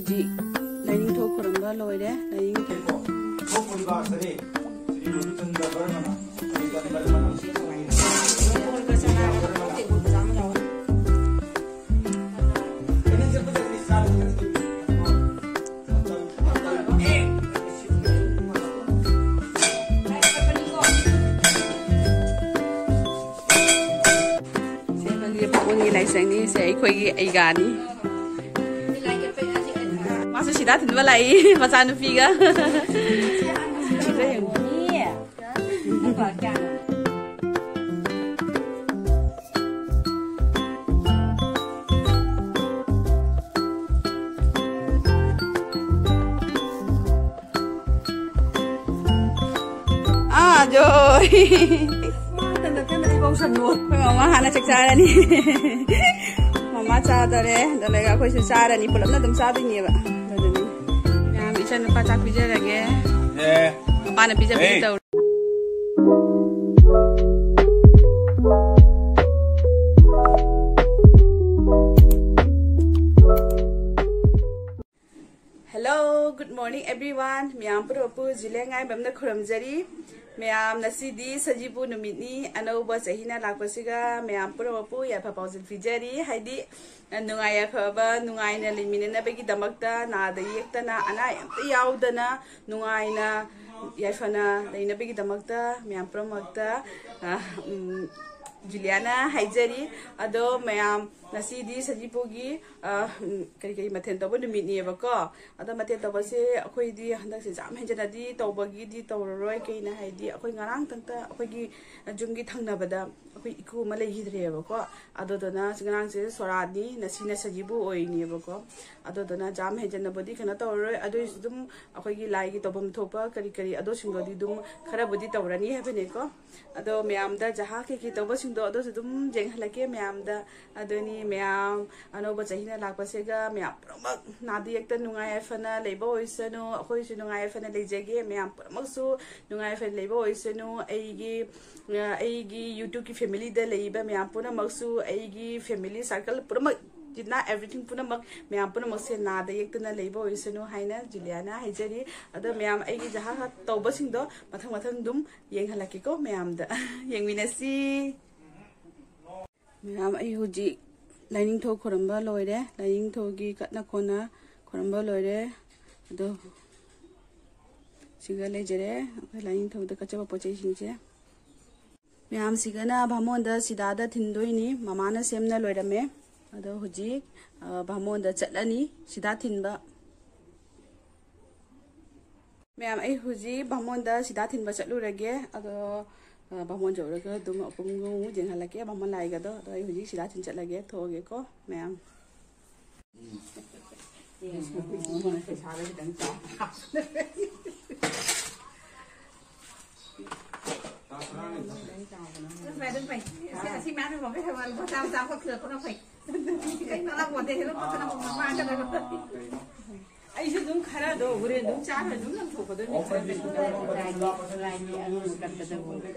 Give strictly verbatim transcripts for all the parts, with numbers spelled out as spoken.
ꯍꯧꯖꯤꯛ ꯂꯥꯏꯅꯤꯡꯊꯧ ꯈꯨꯔꯨꯝꯕ ꯂꯣꯏꯔꯦ꯫ ꯂꯥꯏꯅꯤꯡꯊꯧ ꯁꯦ ꯑꯩꯈꯣꯏꯒꯤ ꯄꯥꯕꯨꯡꯒꯤ ꯂꯥꯏꯁꯪꯅꯤ꯫ ꯁꯦ ꯑꯩꯈꯣꯏꯒꯤ ꯑꯩꯒꯥꯅꯤ꯫ ꯃꯥꯁꯨ ꯁꯤꯗꯥ ꯊꯤꯟꯕ ꯂꯥꯛꯏ ꯃꯆꯥꯅꯨꯄꯤꯒ꯫ ꯁꯤꯗ ꯌꯦꯡꯉꯨ꯫ ꯑꯥ, ꯖꯣꯏ꯫ ꯃꯥꯇ ꯅꯠꯇꯅ ꯑꯩꯐꯥꯎ ꯁꯟ ꯌꯣꯠ꯫ ꯑꯩꯈꯣꯏ ꯃꯃꯥ ꯍꯥꯟꯅ ꯆꯥꯛ ꯆꯥꯔꯅꯤ꯫ ꯃꯃꯥ ꯆꯥꯗꯣꯔꯦ꯫ ꯑꯗ ꯂꯩꯔꯒ ꯑꯩꯈꯣꯏꯁꯨ ꯆꯥꯔꯅꯤ꯫ ꯄꯨꯂꯞꯅ ꯑꯗꯨꯝ ꯆꯥꯗꯣꯏꯅꯦꯕ꯫ ꯑꯗꯨꯗꯨꯅꯤ꯫ ꯃꯌꯥꯝ ꯏꯆꯟ ꯅꯨꯄꯥ ꯆꯥꯛ ꯄꯤꯖꯔꯒꯦ꯫ ꯑꯦ꯫ ꯃꯄꯥꯅ ꯄꯤꯖꯕꯤꯒꯦ ꯑꯦ꯫ ꯇꯧꯔꯦ꯫ Hello, good morning everyone. ꯃꯌꯥꯝ ꯄꯨꯝꯅꯃꯛꯄꯨ ꯖꯤꯂꯦꯡ ꯉꯥꯏꯕꯝꯅ ꯈꯨꯔꯨꯝꯖꯔꯤ꯫ ꯃꯌꯥꯝ, ꯉꯁꯤꯗꯤ ꯁꯖꯤꯕꯨ ꯅꯨꯃꯤꯠꯅꯤ꯫ ꯑꯅꯧꯕ ꯆꯍꯤꯅ ꯂꯥꯛꯄꯁꯤꯒ ꯃꯌꯥꯝ ꯄꯨꯝꯅꯃꯛꯄꯨ ꯌꯥꯏꯐ ꯄꯥꯎꯖꯦꯜ ꯄꯤꯖꯔꯤ꯫ ꯍꯥꯏꯗꯤ, ꯅꯨꯡꯉꯥꯏ ꯌꯥꯏꯐꯕ, ꯅꯨꯡꯉꯥꯏꯅ ꯂꯩꯃꯤꯟꯅꯅꯕꯒꯤꯗꯃꯛꯇ, ꯅꯥꯗ ꯌꯦꯛꯇꯅ, ꯑꯅꯥ ꯑꯌꯦꯛ ꯑꯝꯇ ꯌꯥꯎꯗꯅ, ꯅꯨꯡꯉꯥꯏꯅ ꯌꯥꯏꯐꯅ ꯂꯩꯅꯕꯒꯤꯗꯃꯛꯇ ꯃꯌꯥꯝ ꯄꯨꯝꯅꯃꯛꯇ, ꯑ, ꯎꯝ, ꯖꯨꯂꯤꯌꯥꯅ ꯍꯥꯏꯖꯔꯤ꯫ ꯑꯗꯣ ꯃꯌꯥꯝ, ꯉꯁꯤꯗꯤ ꯁꯖꯤꯕꯨꯒꯤ, ꯑ, ꯎꯝ, ꯀꯔꯤ ꯀꯔꯤ ꯃꯊꯦꯜ ꯇꯧꯕ ꯅꯨꯃꯤꯠꯅꯦꯕꯀꯣ꯫ ꯑꯗꯣ ꯃꯊꯦꯜ ꯇꯧꯕꯁꯦ ꯑꯩꯈꯣꯏꯗꯤ ꯍꯟꯗꯛꯁꯦ ꯌꯥꯝ ꯍꯦꯟꯖꯟꯅꯗꯤ ꯇꯧꯕꯒꯤꯗꯤ ꯇꯧꯔꯔꯣꯏ꯫ ꯀꯩꯅꯣ ꯍꯥꯏꯗꯤ, ꯑꯩꯈꯣꯏ ꯉꯔꯥꯡꯇꯪꯇ ꯑꯩꯈꯣꯏꯒꯤ ꯌꯨꯝꯒꯤ ꯊꯪꯅꯕꯗ ꯑꯩꯈꯣꯏ ꯏꯀꯨ ꯑꯃ ꯂꯩꯈꯤꯗ꯭ꯔꯦꯕꯀꯣ꯫ ꯑꯗꯨꯗꯨꯅ ꯉꯔꯥꯡꯁꯦ ꯁꯣꯔꯥꯠꯅꯤ, ꯉꯁꯤꯅ ꯁꯖꯤꯕꯨ ꯑꯣꯏꯅꯦꯕꯀꯣ꯫ ꯑꯗꯨꯗꯨꯅ ꯌꯥꯝ ꯍꯦꯟꯖꯟꯅꯕꯨꯗꯤ ꯀꯩꯅꯣ ꯇꯧꯔꯔꯣꯏ꯫ ꯑꯗꯨꯏꯁꯨ ꯑꯗꯨꯝ ꯑꯩꯈꯣꯏꯒꯤ ꯂꯥꯏꯒꯤ ꯇꯧꯐꯝ ꯊꯣꯛꯄ ꯀꯔꯤ ꯀꯔꯤ ꯑꯗꯨꯁꯤꯡꯗꯨꯗꯤ ꯑꯗꯨꯝ ꯈꯔꯕꯨꯗꯤ ꯇꯧꯔꯅꯤ ꯍꯥꯏꯕꯅꯤꯀꯣ꯫ ꯑꯗꯣ ꯃꯌꯥꯝꯗ ꯖꯍꯥ ꯀꯩꯀꯩ ꯇꯧꯕꯁꯤꯡꯗꯣ ꯑꯗꯨꯁꯨ ꯑꯗꯨꯝ ꯌꯦꯡꯍꯜꯂꯛꯀꯦ ꯃꯌꯥꯝꯗ꯫ ꯑꯗꯨꯅꯤ ꯃꯌꯥꯝ, ꯑꯅꯧꯕ ꯆꯍꯤꯅ ꯂꯥꯛꯄꯁꯤꯒ ꯃꯌꯥꯝ ꯄꯨꯝꯅꯃꯛ ꯅꯥꯗ ꯌꯦꯛꯇ ꯅꯨꯡꯉꯥꯏ ꯌꯥꯏꯐꯅ ꯂꯩꯕ ꯑꯣꯏꯁꯅꯨ꯫ ꯑꯩꯈꯣꯏꯁꯨ ꯅꯨꯡꯉꯥꯏ ꯌꯥꯏꯐꯅ ꯂꯩꯖꯒꯦ꯫ ꯃꯌꯥꯝ ꯄꯨꯝꯅꯃꯛꯁꯨ ꯅꯨꯡꯉꯥꯏ ꯌꯥꯏꯐꯅ ꯂꯩꯕ ꯑꯣꯏꯁꯅꯨ꯫ ꯑꯩꯒꯤ, ꯑ, ꯑꯩꯒꯤ YouTubeꯀꯤ familyꯗ ꯂꯩꯔꯤꯕ ꯃꯌꯥꯝ ꯄꯨꯝꯅꯃꯛꯁꯨ, ꯑꯩꯒꯤ family circle ꯄꯨꯝꯅꯃꯛ ꯖꯤꯅꯥ, everything ꯄꯨꯝꯅꯃꯛ, ꯃꯌꯥꯝ ꯄꯨꯝꯅꯃꯛꯁꯦ ꯅꯥꯗ ꯌꯦꯛꯇꯅ ꯂꯩꯕ ꯑꯣꯏꯁꯅꯨ ꯍꯥꯏꯅ ꯖꯨꯂꯤꯌꯥꯅ ꯍꯥꯏꯖꯔꯤ꯫ ꯑꯗꯣ ꯃꯌꯥꯝ, ꯑꯩꯒꯤ ꯖꯍꯥ ꯇꯧꯕꯁꯤꯡꯗꯣ ꯃꯊꯪ ꯃꯊꯪ ꯑꯗꯨꯝ ꯌꯦꯡꯍꯜꯂꯛꯀꯦꯀꯣ ꯃꯌꯥꯝꯗ꯫ ꯌꯦꯡꯃꯤꯟꯅꯁꯤ꯫ ꯃꯌꯥꯝ, ꯑꯩ ꯍꯧꯖꯤꯛ ꯂꯥꯏꯅꯤꯡꯊꯧ ꯈꯣꯏꯔꯝꯕ ꯂꯣꯏꯔꯦ꯫ ꯂꯥꯏꯅꯤꯡꯊꯧꯒꯤ ꯀꯠꯅ ꯈꯣꯟꯅ ꯈꯣꯏꯔꯝꯕ ꯂꯣꯏꯔꯦ꯫ ꯑꯗꯣ ꯁꯤꯒ ꯂꯩꯖꯔꯦ ꯑꯩꯈꯣꯏ ꯂꯥꯏꯅꯤꯡꯊꯧꯗ ꯀꯠꯆꯕ ꯄꯣꯠ ꯆꯩꯁꯤꯡꯁꯦ꯫ ꯃꯌꯥꯝꯁꯤꯒꯅ ꯚꯥꯃꯣꯟꯗ ꯁꯤꯗꯥꯗ ꯊꯤꯟꯗꯣꯏꯅꯤ꯫ ꯃꯃꯥꯅ ꯁꯦꯝꯅ ꯂꯣꯏꯔꯝꯃꯦ꯫ ꯑꯗꯣ ꯍꯧꯖꯤꯛ, ꯑ, ꯚꯥꯃꯣꯟꯗ ꯆꯠꯂꯅꯤ ꯁꯤꯗꯥ ꯊꯤꯟꯕ꯫ ꯃꯌꯥꯝ, ꯑꯩ ꯍꯧꯖꯤꯛ ꯚꯥꯃꯣꯟꯗ ꯁꯤꯗꯥ ꯊꯤꯟꯕ ꯆꯠꯂꯨꯔꯒꯦ꯫ ꯑꯗꯣ, ꯑ, ꯚꯥꯃꯣꯟ ꯌꯧꯔꯒ ꯑꯗꯨꯝ ꯑꯄꯨꯡꯕ ꯑꯃꯨꯛ ꯌꯦꯡꯍꯜꯂꯛꯀꯦ, ꯚꯥꯃꯣꯟ ꯂꯥꯏꯒꯗꯣ꯫ ꯑꯗꯣ ꯑꯩ ꯍꯧꯖꯤꯛ ꯁꯤꯗꯥ ꯊꯤꯟ ꯆꯠꯂꯒꯦ, ꯊꯣꯛꯑꯒꯦꯀꯣ ꯃꯌꯥꯝ꯫ ꯄꯩꯁꯥꯗꯣ ꯈꯤꯇꯪ ꯆꯥꯎꯅ ꯍꯥꯞꯄ꯫ ꯑꯗꯨꯝ ꯐꯩ, ꯑꯗꯨꯝ ꯐꯩ꯫ ꯑꯁꯤ, ꯑꯁꯤ ꯃꯌꯥꯝ ꯌꯣꯟꯕꯩ ꯁꯔꯨꯛ ꯂꯨꯄꯥ ꯆꯥꯝꯃ ꯆꯥꯝꯃꯈꯛ ꯊꯤꯜꯂꯛꯄꯅ ꯐꯩ꯫ ꯀꯩꯅꯣ ꯂꯥꯛꯄꯣꯟꯇꯦ, ꯁꯤ ꯂꯨꯄꯥ ꯆꯅꯝ ꯑꯃ ꯃꯥꯡꯒꯗꯕ꯫ ꯑꯩꯁꯨ ꯑꯗꯨꯝ ꯈꯔꯗꯣ ꯍꯣꯔꯦꯟ ꯑꯗꯨꯝ ꯆꯥꯔ ꯑꯗꯨꯝ ꯂꯪꯊꯣꯛꯀꯗꯕꯅꯤ꯫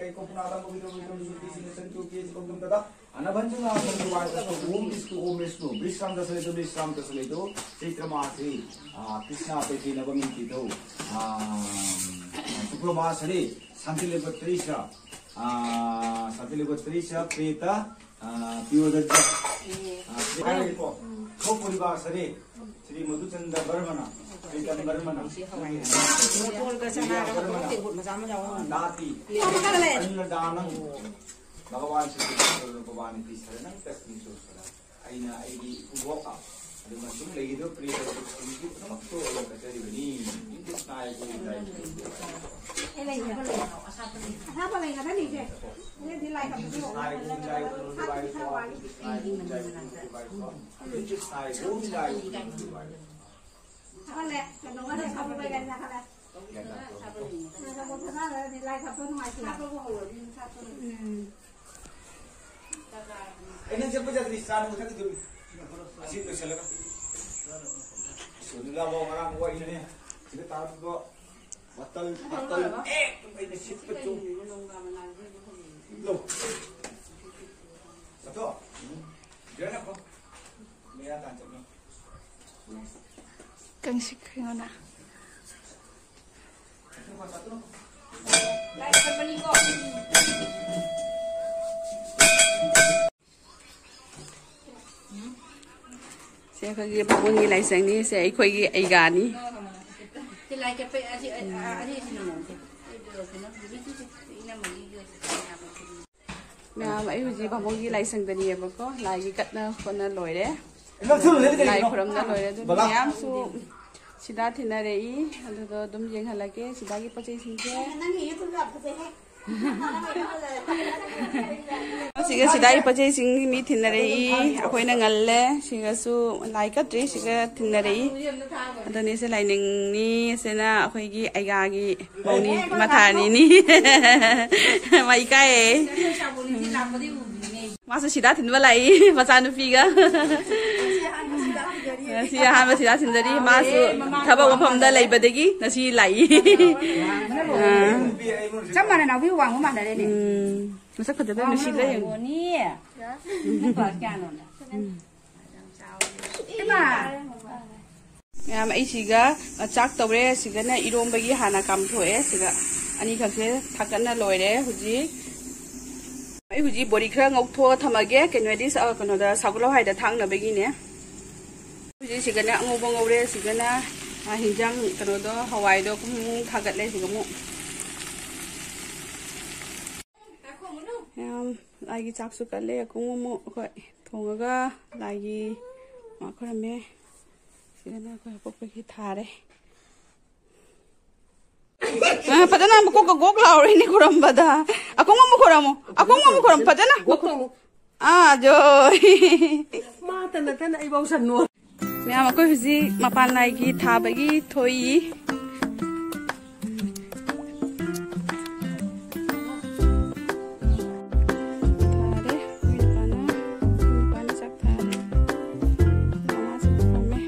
ꯑꯅꯥꯕꯟꯖꯨ ꯉꯥ ꯊꯣꯡꯕ ꯋꯥꯏꯕꯁꯨ ꯎꯝ ꯏꯁꯇꯨ ꯎꯝ ꯏꯁꯇꯨ ꯕꯤꯁ꯭ꯔꯥꯝ ꯗꯁꯂꯩꯗꯣ ꯕꯤꯁ꯭ꯔꯥꯝ ꯗꯁꯂꯩꯗꯣ ꯆꯩꯇ꯭ꯔ ꯃꯥꯁꯤ, ꯑ, ꯀ꯭ꯔꯤꯁꯅ ꯄꯦꯇꯤ ꯅꯕꯃꯤ ꯇꯤꯊꯧ, ꯑ, ꯁꯨꯀ꯭ꯔ ꯃꯥꯁꯔꯤ ꯁꯥꯟꯇꯤ ꯂꯩꯕ ꯇ꯭ꯔꯤꯁ, ꯑ, ꯁꯥꯟꯇꯤ ꯂꯩꯕ ꯇ꯭ꯔꯤꯁ ꯄ꯭ꯔꯦꯇ, ꯑ, ꯄꯤꯌꯣꯗ, ꯑ, ꯍꯥꯏꯔꯒꯦꯀꯣ, ꯁꯣ ꯄꯣꯔꯤꯕꯥꯁꯔꯤ ꯁ꯭ꯔꯤ ꯃꯙꯨꯆꯟꯗ꯭ꯔ ꯕꯔꯃꯅ, ꯄ꯭ꯔꯤꯇꯝ ꯕꯔꯃꯅ, ꯃꯣꯇꯣꯔꯒ ꯁꯅꯥꯒ ꯕꯔꯃꯅ, ꯇꯦꯡꯀꯣꯠ ꯃꯆꯥ ꯑꯃ ꯌꯥꯎꯔꯝꯃꯤ꯫ ꯅꯥꯇꯤ, ꯑꯟꯅꯗꯥꯅꯝ, ꯚꯒꯋꯥꯟ ꯁ꯭ꯔꯤ ꯀ꯭ꯔꯤꯁꯅ ꯚꯒꯋꯥꯟ ꯏꯇꯤ ꯁꯔꯅꯝ ꯇꯁꯃꯤꯟ ꯁꯣꯁꯔ꯫ ꯑꯩꯅ ꯑꯩꯒꯤ ꯏꯄꯨꯕꯣꯛ ꯑꯗꯨꯒ ꯁꯨꯝ ꯂꯩꯔꯤꯕ ꯄ꯭ꯔꯤꯌ ꯄꯨꯝꯅꯃꯛꯄꯨ ꯑꯩꯅ ꯀꯠꯆꯔꯤꯕꯅꯤ꯫ ꯀ꯭ꯔꯤꯁꯅꯥꯌ ꯒꯣꯕꯤꯟꯗꯥꯌ ꯅꯃꯣ꯫ ꯑꯁꯥꯕ ꯂꯩꯒꯗꯅꯤ ꯏꯆꯦ꯫ ꯍꯣꯔꯦꯟꯗꯤ ꯂꯥꯏ ꯀꯠꯄꯁꯨ ꯀ꯭ꯔꯤꯁꯅꯥꯌ ꯒꯣꯕꯤꯟꯗꯥꯌ ꯅꯃꯣ ꯁꯥꯠꯄꯗꯤ ꯈꯔ ꯋꯥꯠꯂꯤ꯫ ꯀ꯭ꯔꯤꯁꯅꯥꯌ ꯒꯣꯕꯤꯟꯗꯥꯌ ꯅꯃꯣ꯫ ꯀ꯭ꯔꯤꯁꯅꯥꯌ ꯒꯣꯕꯤꯟꯗꯥꯌ ꯅꯃꯣ꯫ ꯊꯥꯒꯠꯂꯦ꯫ ꯀꯩꯅꯣꯒ ꯂꯩ, ꯁꯥꯃꯨ ꯀꯩꯀꯥ ꯊꯥꯒꯠꯂꯦ꯫ ꯁꯥꯃꯨ ꯊꯥꯒꯠꯂꯗꯤ ꯂꯥꯏ ꯀꯠꯄ ꯅꯨꯡꯉꯥꯏꯇꯦ꯫ ꯁꯥꯠꯄꯕꯨ ꯍꯧꯔꯗꯤ ꯑꯗꯨꯝ ꯁꯥꯠꯄꯅꯦ꯫ ꯎꯝ꯫ ꯑꯩꯅ ꯆꯠꯄ ꯆꯠꯇ꯭ꯔꯤ, ꯆꯥ ꯅꯨꯡ ꯊꯛꯈꯤꯗꯣꯔꯤ꯫ ꯑꯁꯤ ꯂꯣꯏꯁꯤꯜꯂꯒ꯫ ꯁꯣꯅꯤꯂꯥ ꯕꯥꯎ ꯉꯔꯥꯡ ꯋꯥꯔꯤꯅꯦ꯫ ꯁꯤꯗ ꯇꯥꯔꯛꯄꯗꯣ ꯕꯇꯜ, ꯕꯇꯜ, ꯑꯦ, ꯑꯩꯅ ꯁꯤꯠꯄ ꯆꯨꯝ꯫ ꯂꯧ꯫ ꯆꯠꯊꯣꯛ꯫ ꯎꯝ꯫ ꯖꯦꯅꯀꯣ꯫ ꯀꯪꯁꯤꯛ ꯑꯩꯉꯣꯟꯗ꯫ ꯁꯦ ꯑꯩꯈꯣꯏꯒꯤ ꯕꯥꯃꯣꯟꯒꯤ ꯂꯥꯏꯁꯪꯅꯤ꯫ ꯁꯦ ꯑꯩꯈꯣꯏꯒꯤ ꯑꯩꯒꯥꯅꯤ꯫ ꯃꯌꯥꯝ, ꯑꯩ ꯍꯧꯖꯤꯛ ꯕꯥꯃꯣꯟꯒꯤ ꯂꯥꯏꯁꯪꯗꯅꯤꯌꯦꯕꯀꯣ, ꯂꯥꯏꯒꯤ ꯀꯠꯅ ꯈꯣꯠꯅ ꯂꯣꯏꯔꯦ꯫ ꯂꯥꯏ ꯈꯨꯔꯝꯅ ꯂꯣꯏꯔꯦ꯫ ꯑꯗꯨ ꯃꯌꯥꯝꯁꯨ ꯁꯤꯗ ꯊꯤꯟꯅꯔꯛꯏ꯫ ꯑꯗꯨꯗꯣ ꯑꯗꯨꯝ ꯌꯦꯡꯍꯜꯂꯛꯀꯦ ꯁꯤꯗꯒꯤ ꯄꯣꯠ ꯆꯩꯁꯤꯡꯁꯦ꯫ ꯁꯤꯒ ꯁꯤꯗ ꯄꯣꯠ ꯆꯩꯁꯤꯡ ꯃꯤ ꯊꯤꯟꯅꯔꯛꯏ꯫ ꯑꯩꯈꯣꯏꯅ ꯉꯜꯂꯦ꯫ ꯁꯤꯒꯁꯨ ꯂꯥꯏ ꯀꯠꯇ꯭ꯔꯤ꯫ ꯁꯤꯒ ꯊꯤꯟꯅꯔꯛꯏ꯫ ꯑꯗꯨꯅꯤ ꯁꯤ ꯂꯥꯏꯅꯤꯡꯅꯤ꯫ ꯁꯤꯅ ꯑꯩꯈꯣꯏꯒꯤ ꯑꯩꯒꯥꯒꯤ ꯃꯧꯅꯤ, ꯃꯊꯥꯅꯤꯅꯤ꯫ ꯃꯥ ꯏꯀꯥꯏꯌꯦ꯫ ꯃꯥꯁꯨ ꯁꯤꯗꯥ ꯊꯤꯟꯕ ꯂꯥꯛꯏ ꯃꯆꯥꯅꯨꯄꯤꯒ꯫ ꯉꯁꯤ ꯑꯍꯥꯟꯕ ꯁꯤꯗꯥ ꯊꯤꯟꯖꯔꯤ꯫ ꯃꯥꯁꯨ ꯊꯕꯛ ꯃꯐꯝꯗ ꯂꯩꯕꯗꯒꯤ ꯉꯁꯤ ꯂꯥꯛꯏ꯫ ꯑꯥ꯫ ꯆꯞ ꯃꯥꯟꯅ ꯅꯥꯎꯕꯤ ꯋꯥꯡꯕ ꯃꯥꯟꯅꯔꯦꯅꯦ꯫ ꯎꯝ꯫ ꯃꯁꯛ ꯐꯖꯗ꯭ꯔꯥ? ꯅꯨꯡꯁꯤꯗ꯭ꯔꯥ ꯌꯦꯡꯉꯨ꯫ ꯅꯪ class ꯀꯌꯥꯅꯣꯅꯦ? ꯏꯃꯥ꯫ ꯃꯌꯥꯝ, ꯑꯩꯁꯤꯒ ꯆꯥꯛ ꯇꯧꯔꯦ꯫ ꯁꯤꯒꯅ ꯏꯔꯣꯝꯕꯒꯤ ꯍꯥꯟꯅ ꯀꯥꯝꯊꯣꯛꯑꯦ꯫ ꯁꯤꯒ ꯑꯅꯤꯈꯛꯁꯦ ꯊꯥꯛꯀꯠꯅ ꯂꯣꯏꯔꯦ꯫ ꯍꯧꯖꯤꯛ ꯑꯩ ꯍꯧꯖꯤꯛ ꯕꯣꯔꯤ ꯈꯔ ꯉꯧꯊꯣꯛꯑ ꯊꯝꯃꯒꯦ꯫ ꯀꯩꯅꯣꯗꯤ ꯁ-, ꯀꯩꯅꯣꯗ ꯁꯒꯣꯜ ꯍꯋꯥꯏꯗ ꯊꯥꯛꯅꯕꯒꯤꯅꯦ꯫ ꯍꯧꯖꯤꯛ ꯁꯤꯒꯅ ꯑꯉꯧꯕ ꯉꯧꯔꯦ꯫ ꯁꯤꯒꯅ, ꯑ, ꯍꯤꯟꯖꯥꯡ ꯀꯩꯅꯣꯗꯣ, ꯍꯋꯥꯏꯗꯣ ꯑꯃꯨꯛ ꯊꯥꯒꯠꯂꯦ꯫ ꯁꯤꯒ ꯑꯃꯨꯛ ꯃꯌꯥꯝ, ꯂꯥꯏꯒꯤ ꯆꯥꯛꯁꯨ ꯀꯠꯂꯦ꯫ ꯑꯀꯣꯡ ꯑꯃꯨꯛ ꯑꯩꯈꯣꯏ ꯊꯣꯡꯉꯒ ꯂꯥꯏꯒꯤ ꯃꯥ ꯈꯣꯏꯔꯝꯃꯦ꯫ ꯁꯤꯗꯅ ꯑꯩꯈꯣꯏ ꯑꯄꯣꯛꯄꯒꯤ ꯊꯥꯔꯦ꯫ ꯑ, ꯐꯖꯅ ꯃꯀꯣꯛꯀ ꯒꯣꯛ ꯂꯥꯎꯔꯤꯅꯦ ꯈꯨꯔꯝꯕꯗ꯫ ꯑꯀꯣꯡ ꯑꯃꯨꯛ ꯈꯨꯔꯝꯃꯨ꯫ ꯑꯀꯣꯡ ꯑꯃꯨꯛ ꯈꯨꯔꯝ꯫ ꯐꯖꯅ ꯃꯀꯣꯛ-, ꯑꯥ, ꯖꯣꯏ꯫ ꯃꯥꯇ ꯅꯠꯇꯅ ꯑꯩꯐꯥꯎ ꯁꯟꯅꯣ꯫ ꯃꯌꯥꯝ, ꯑꯩꯈꯣꯏ ꯍꯧꯖꯤꯛ ꯃꯄꯥꯟ ꯂꯥꯏꯒꯤ ꯊꯥꯕꯒꯤ ꯊꯣꯛꯏ꯫ ꯊꯥꯔꯦ꯫ ꯑꯩꯈꯣꯏ ꯅꯨꯄꯥꯅ, ꯑꯩꯈꯣꯏ ꯅꯨꯄꯥꯅ ꯆꯥꯛ ꯊꯥꯔꯦ꯫ ꯃꯃꯥꯁꯨ ꯐꯝꯃꯦ꯫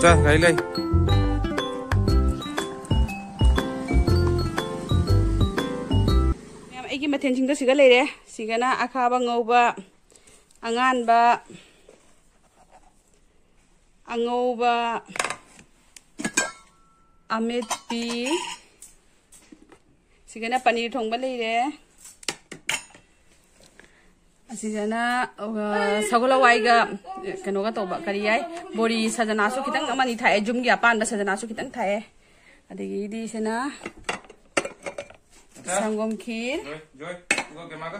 ꯒꯥꯔꯤ ꯂꯩ꯫ ꯃꯌꯥꯝ, ꯑꯩꯒꯤ ꯃꯊꯦꯜꯁꯤꯡꯗꯣ ꯁꯤꯒ ꯂꯩꯔꯦ꯫ ꯁꯤꯒꯅ ꯑꯈꯥꯕ ꯉꯧꯕ, ꯑꯉꯥꯟꯕ, ꯑꯉꯧꯕ, ꯑꯃꯦꯠꯄꯤ, ꯁꯤꯒꯅ ꯄꯅꯤꯔ ꯊꯣꯡꯕ ꯂꯩꯔꯦ꯫ ꯑꯁꯤꯗꯅ, ꯑ, ꯁꯒꯣꯜ ꯍꯋꯥꯏꯒ ꯀꯩꯅꯣꯒ ꯇꯧꯕ, ꯀꯔꯤ ꯍꯥꯏ, ꯕꯣꯔꯤ ꯁꯖꯅꯥꯁꯨ ꯈꯤꯇꯪ ꯑꯃꯅꯤ ꯊꯥꯛꯑꯦ, ꯌꯨꯝꯒꯤ ꯑꯄꯥꯟꯕ ꯁꯖꯅꯥꯁꯨ ꯈꯤꯇꯪ ꯊꯥꯛꯑꯦ꯫ ꯑꯗꯒꯤꯗꯤ ꯁꯤꯅ ꯁꯪꯒꯣꯝ ꯈꯤꯔ, ꯖꯣꯏ, ꯖꯣꯏ, ꯏꯒꯣ ꯀꯦꯃꯥꯒ,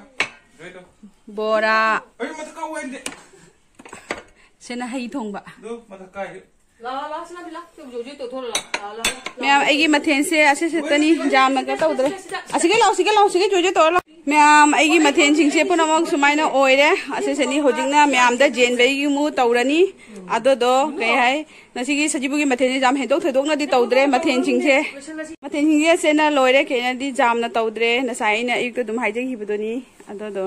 ꯖꯣꯏ ꯇꯧ꯫ ꯕꯣꯔꯥ꯫ ꯑꯩ ꯃꯊꯛ ꯀꯥꯎ ꯍꯥꯏꯗꯦ꯫ ꯁꯤꯅ ꯍꯩ ꯊꯣꯡꯕ꯫ ꯑꯗꯨ ꯃꯊꯛ ꯀꯥꯏꯗ? ꯂꯥꯛꯑꯣ, ꯂꯥꯛꯑꯣ, ꯁꯅꯥꯕꯤ, ꯂꯥꯛꯑꯣ꯫ ꯆꯨꯝ, ꯆꯨꯝ, ꯆꯨꯝ, ꯇꯧꯊꯣꯔꯛꯑꯣ, ꯂꯥꯛꯑꯣ, ꯂꯥꯛꯑꯣ, ꯂꯥꯛꯑꯣ꯫ ꯃꯌꯥꯝ, ꯑꯩꯒꯤ ꯃꯊꯦꯜꯁꯦ ꯑꯁꯤ ꯈꯛꯇꯅꯤ, ꯌꯥꯝꯅꯒ ꯇꯧꯗ꯭ꯔꯦ꯫ ꯑꯁꯤꯒ ꯂꯥꯛꯑꯣ, ꯁꯤꯒ ꯂꯥꯛꯑꯣ, ꯁꯤꯒ ꯆꯨꯖꯦ ꯇꯧꯔ ꯂꯥꯛꯑꯣ꯫ ꯃꯌꯥꯝ, ꯑꯩꯒꯤ ꯃꯊꯦꯜꯁꯤꯡꯁꯦ ꯄꯨꯝꯅꯃꯛ ꯁꯨꯃꯥꯏꯅ ꯑꯣꯏꯔꯦ꯫ ꯑꯁꯤꯁꯤꯅꯤ ꯍꯧꯖꯤꯛꯅ ꯃꯌꯥꯝꯗ ꯌꯦꯟꯕꯒꯤ ꯃꯨ ꯇꯧꯔꯅꯤ꯫ ꯑꯗꯨꯗꯣ ꯀꯩ ꯍꯥꯏ, ꯉꯁꯤꯒꯤ ꯁꯖꯤꯕꯨꯒꯤ ꯃꯊꯦꯜꯁꯦ ꯌꯥꯝ ꯍꯦꯟꯗꯣꯛ ꯊꯣꯏꯗꯣꯛꯅꯗꯤ ꯇꯧꯗ꯭ꯔꯦ꯫ ꯃꯊꯦꯜꯁꯤꯡꯁꯦ, ꯃꯊꯦꯜꯁꯤꯡꯁꯦ ꯑꯁꯤꯅ ꯂꯣꯏꯔꯦ꯫ ꯀꯩꯅꯗꯤ ꯌꯥꯝꯅ ꯇꯧꯗ꯭ꯔꯦ, ꯉꯁꯥꯏ ꯑꯩꯅ ꯑꯌꯨꯛꯇ ꯑꯗꯨꯝ ꯍꯥꯏꯖꯈꯤꯕꯗꯨꯅꯤ꯫ ꯑꯗꯨꯗꯣ,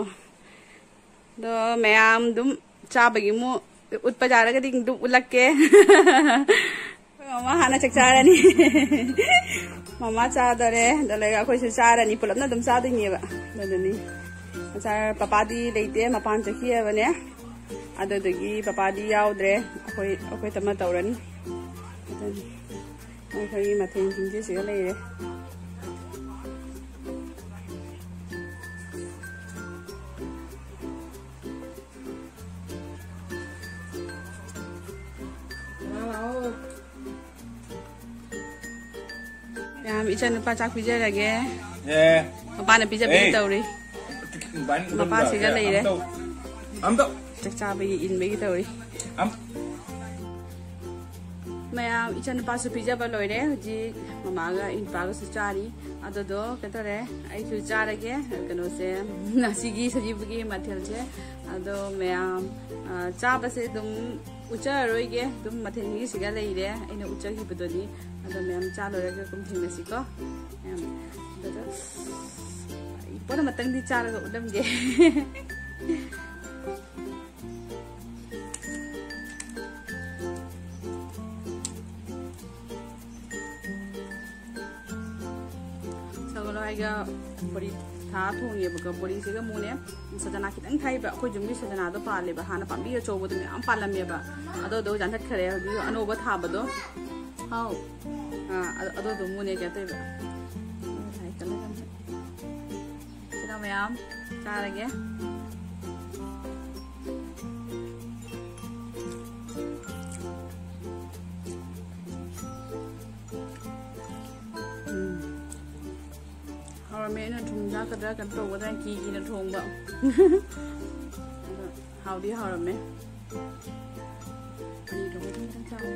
ꯑꯗꯣ ꯃꯌꯥꯝ ꯑꯗꯨꯝ ꯆꯥꯕꯒꯤ ꯃꯨ ꯎꯠꯄ ꯌꯥꯔꯒꯗꯤ ꯑꯗꯨꯝ ꯎꯠꯂꯛꯀꯦ꯫ ꯑꯩꯈꯣꯏ ꯃꯃꯥ ꯍꯥꯟꯅ ꯆꯥꯛ ꯆꯥꯔꯅꯤ꯫ ꯃꯃꯥ ꯆꯥꯗꯣꯔꯦ, ꯑꯗꯣ ꯂꯩꯔꯒ ꯑꯩꯈꯣꯏꯁꯨ ꯆꯥꯔꯅꯤ, ꯄꯨꯂꯞꯅ ꯑꯗꯨꯝ ꯆꯥꯗꯣꯏꯅꯦꯕ꯫ ꯑꯗꯨꯗꯨꯅꯤ꯫ ꯉꯁꯥꯏ ꯄꯄꯥꯗꯤ ꯂꯩꯇꯦ, ꯃꯄꯥꯟ ꯆꯠꯈꯤ ꯍꯥꯏꯕꯅꯦ꯫ ꯑꯗꯨꯗꯨꯒꯤ ꯄꯄꯥꯗꯤ ꯌꯥꯎꯗ꯭ꯔꯦ, ꯑꯩꯈꯣꯏ, ꯑꯩꯈꯣꯏ ꯇꯞꯅ ꯇꯧꯔꯅꯤ꯫ ꯑꯗꯨꯅꯤ꯫ ꯑꯩꯈꯣꯏꯒꯤ ꯃꯊꯦꯜꯁꯤꯡꯁꯦ ꯁꯤꯗ ꯂꯩꯔꯦ꯫ ꯃꯌꯥꯝ, ꯏꯆꯟ ꯅꯨꯄꯥ ꯆꯥꯛ ꯄꯤꯖꯔꯒꯦ꯫ ꯑꯦ꯫ ꯃꯄꯥꯅ ꯄꯤꯖꯕꯤꯒꯦ ꯑꯦ꯫ ꯇꯧꯔꯤ꯫ ꯃꯄꯥꯁꯤꯒ ꯂꯩꯔꯦ꯫ ꯑꯝꯇ, ꯑꯝꯇ꯫ ꯆꯥꯛ ꯆꯥꯕꯒꯤ ꯏꯟꯕꯒꯤ ꯇꯧꯔꯤ꯫ ꯑꯝ-, ꯃꯌꯥꯝ, ꯏꯆꯟ ꯅꯨꯄꯥꯁꯨ ꯄꯤꯖꯕ ꯂꯣꯏꯔꯦ꯫ ꯍꯧꯖꯤꯛ ꯃꯃꯥꯒ ꯏꯅꯥꯎꯄꯥꯒꯁꯨ ꯆꯥꯔꯤ꯫ ꯑꯗꯨꯗꯣ ꯀꯩꯅꯣ ꯇꯧꯔꯦ, ꯑꯩꯁꯨ ꯆꯥꯔꯒꯦ꯫ ꯀꯩꯅꯣꯁꯦ, ꯉꯁꯤꯒꯤ ꯁꯖꯤꯕꯨꯒꯤ ꯃꯊꯦꯜꯁꯦ꯫ ꯑꯗꯣ ꯃꯌꯥꯝ, ꯑ, ꯆꯥꯕꯁꯦ ꯑꯗꯨꯝ ꯎꯠꯆꯔꯔꯣꯏꯒꯦ, ꯑꯗꯨꯝ ꯃꯊꯦꯜ ꯃꯔꯤꯁꯤꯒ ꯂꯩꯔꯦ ꯑꯩꯅ ꯎꯠꯆꯈꯤꯕꯗꯨꯅꯤ꯫ ꯑꯗꯣ ꯃꯌꯥꯝ ꯆꯥ ꯂꯣꯏꯔꯒ ꯑꯗꯨꯝ ꯊꯦꯡꯅꯁꯤꯀꯣ꯫ ꯃꯌꯥꯝ, ꯑꯗꯨꯗ ꯑꯩ ꯄꯨꯝꯅꯃꯛꯇꯪꯗꯤ ꯆꯥꯔꯒ ꯎꯠꯂꯝꯒꯦ꯫ ꯕꯣꯔꯤ ꯊꯥ ꯊꯣꯡꯉꯦꯕꯀꯣ꯫ ꯕꯣꯔꯤꯁꯤꯒ ꯑꯃꯨꯛꯅꯦ, ꯁꯖꯅꯥ ꯈꯤꯇꯪ ꯊꯥꯏꯕ꯫ ꯑꯩꯈꯣꯏ ꯌꯨꯝꯒꯤ ꯁꯖꯅꯥꯗꯣ ꯄꯥꯜꯂꯦꯕ, ꯍꯥꯟꯅ ꯄꯥꯝꯕꯤ ꯑꯆꯧꯕꯗꯣ ꯃꯌꯥꯝ ꯄꯥꯜꯂꯝꯃꯦꯕ, ꯑꯗꯣ ꯑꯗꯣ ꯌꯥꯟꯊꯠꯈ꯭ꯔꯦ꯫ ꯍꯧꯖꯤꯛ ꯑꯅꯧꯕ ꯊꯥꯕꯗꯣ꯫ ꯍꯥꯎ꯫ ꯑꯥ, ꯑꯗꯣ ꯑꯗꯨꯗꯣ ꯑꯃꯨꯛꯅꯦ ꯀꯩꯅꯣ ꯇꯧꯋꯦꯕ꯫ ꯁꯤꯅ ꯃꯌꯥꯝ ꯆꯥꯔꯒꯦ꯫ ꯎꯝ꯫ ꯍꯥꯎꯔꯝꯃꯦ꯫ ꯑꯩꯅ ꯊꯨꯝ ꯌꯥꯛꯀꯗ꯭ꯔꯥ ꯀꯩꯅꯣ ꯇꯧꯒꯗ꯭ꯔꯥ ꯀꯤꯒꯤꯅ ꯊꯣꯡꯕ꯫ ꯑꯗꯣ ꯍꯥꯎꯗꯤ ꯍꯥꯎꯔꯝꯃꯦ꯫ ꯑꯅꯤꯗꯣ ꯑꯗꯨꯝ ꯆꯥꯔꯦ꯫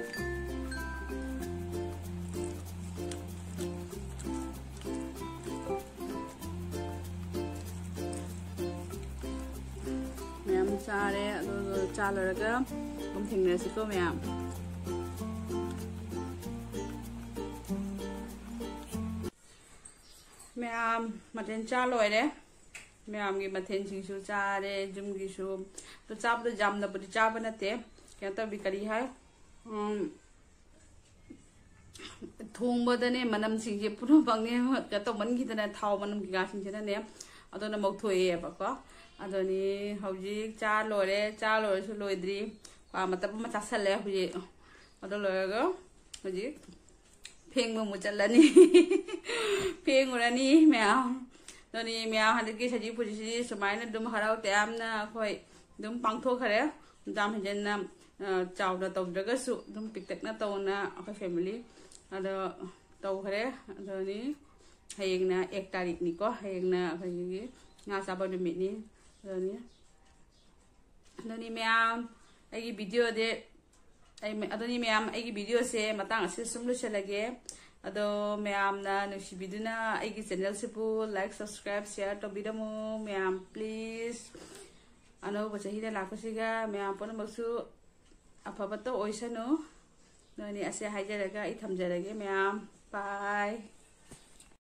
ꯃꯌꯥꯝ ꯆꯥꯔꯦ꯫ ꯑꯗꯨ ꯆꯥ ꯂꯣꯏꯔꯒ ꯑꯗꯨꯝ ꯊꯦꯡꯅꯔꯁꯤꯀꯣ ꯃꯌꯥꯝ꯫ ꯃꯌꯥꯝ ꯃꯊꯦꯜ ꯆꯥ ꯂꯣꯏꯔꯦ꯫ ꯃꯌꯥꯝꯒꯤ ꯃꯊꯦꯜꯁꯤꯡꯁꯨ ꯆꯥꯔꯦ, ꯌꯨꯝꯒꯤꯁꯨ꯫ ꯑꯗꯨ ꯆꯥꯕꯗꯣ ꯌꯥꯝꯅꯕꯨꯗꯤ ꯆꯥꯕ ꯅꯠꯇꯦ꯫ ꯀꯩꯅꯣ ꯇꯧꯕꯤ ꯀꯔꯤ ꯍꯥꯏ? ꯎꯝ, ꯊꯣꯡꯕꯗꯅꯦ ꯃꯅꯝꯁꯤꯡꯁꯦ ꯄꯨꯝꯅꯃꯛꯅꯦ ꯀꯩꯅꯣ ꯇꯧꯃꯟꯈꯤꯗꯅ, ꯊꯥꯎ ꯃꯅꯝ ꯀꯩꯀꯥꯁꯤꯡꯁꯤꯅꯅꯦ ꯑꯗꯨꯅ ꯃꯧꯊꯣꯛꯑꯦꯕꯀꯣ꯫ ꯑꯗꯨꯅꯤ ꯍꯧꯖꯤꯛ ꯆꯥ ꯂꯣꯏꯔꯦ, ꯆꯥ ꯂꯣꯏꯔꯁꯨ ꯂꯣꯏꯗ꯭ꯔꯤ, ꯀ꯭ꯋꯥ ꯃꯇꯞ ꯑꯃ ꯆꯥꯁꯜꯂꯦ ꯍꯧꯖꯤꯛ꯫ ꯑꯗꯨ ꯂꯣꯏꯔꯒ ꯍꯧꯖꯤꯛ ꯐꯦꯡꯕ ꯑꯃꯨꯛ ꯆꯠꯂꯅꯤ꯫ ꯐꯦꯡꯉꯨꯔꯅꯤ ꯃꯌꯥꯝ꯫ ꯑꯗꯨꯅꯤ ꯃꯌꯥꯝ ꯍꯟꯗꯛꯀꯤ ꯁꯖꯤ ꯄꯨꯟꯁꯤꯁꯤ ꯁꯨꯃꯥꯏꯅ ꯑꯗꯨꯝ ꯍꯔꯥꯎ ꯇꯌꯥꯝꯅ ꯑꯩꯈꯣꯏ ꯑꯗꯨꯝ ꯄꯥꯡꯊꯣꯛꯈ꯭ꯔꯦ꯫ ꯌꯥꯝ ꯍꯦꯟꯖꯟꯅ, ꯑ, ꯆꯥꯎꯅ ꯇꯧꯗ꯭ꯔꯒꯁꯨ ꯑꯗꯨꯝ ꯄꯤꯛꯇꯛꯅ ꯇꯧꯅ ꯑꯩꯈꯣꯏ family ꯑꯗꯣ ꯇꯧꯈ꯭ꯔꯦ꯫ ꯑꯗꯨꯅꯤ ꯍꯌꯦꯡꯅ ꯑꯦꯛ ꯇꯥꯔꯤꯛꯅꯤꯀꯣ, ꯍꯌꯦꯡꯅ ꯑꯩꯈꯣꯏꯒꯤ ꯉꯥ ꯆꯥꯕ ꯅꯨꯃꯤꯠꯅꯤ꯫ ꯑꯗꯨꯅꯤ ꯑꯗꯨꯅꯤ ꯃꯌꯥꯝ, ꯑꯩꯒꯤ videoꯗꯤ, ꯑꯩ, ꯑꯗꯨꯅꯤ ꯃꯌꯥꯝ, ꯑꯩꯒꯤ videoꯁꯦ ꯃꯇꯥꯡ ꯑꯁꯤꯗ ꯁꯨꯝ ꯂꯣꯏꯁꯤꯜꯂꯒꯦ꯫ ꯑꯗꯣ ꯃꯌꯥꯝꯅ ꯅꯨꯡꯁꯤꯕꯤꯗꯨꯅ ꯑꯩꯒꯤ channelꯁꯤꯕꯨ like, subscribe, share ꯇꯧꯕꯤꯔꯝꯃꯨ ꯃꯌꯥꯝ, please꯫ ꯑꯅꯧꯕ ꯆꯍꯤꯗ ꯂꯥꯛꯄꯁꯤꯒ ꯃꯌꯥꯝ ꯄꯨꯝꯅꯃꯛꯁꯨ ꯑꯐꯕꯇ ꯑꯣꯏꯁꯅꯨ꯫ ꯅꯣꯏꯅꯤ ꯑꯁꯦ ꯍꯥꯏꯖꯔꯒ ꯑꯩ ꯊꯝꯖꯔꯒꯦ ꯃꯌꯥꯝ꯫ Bye꯫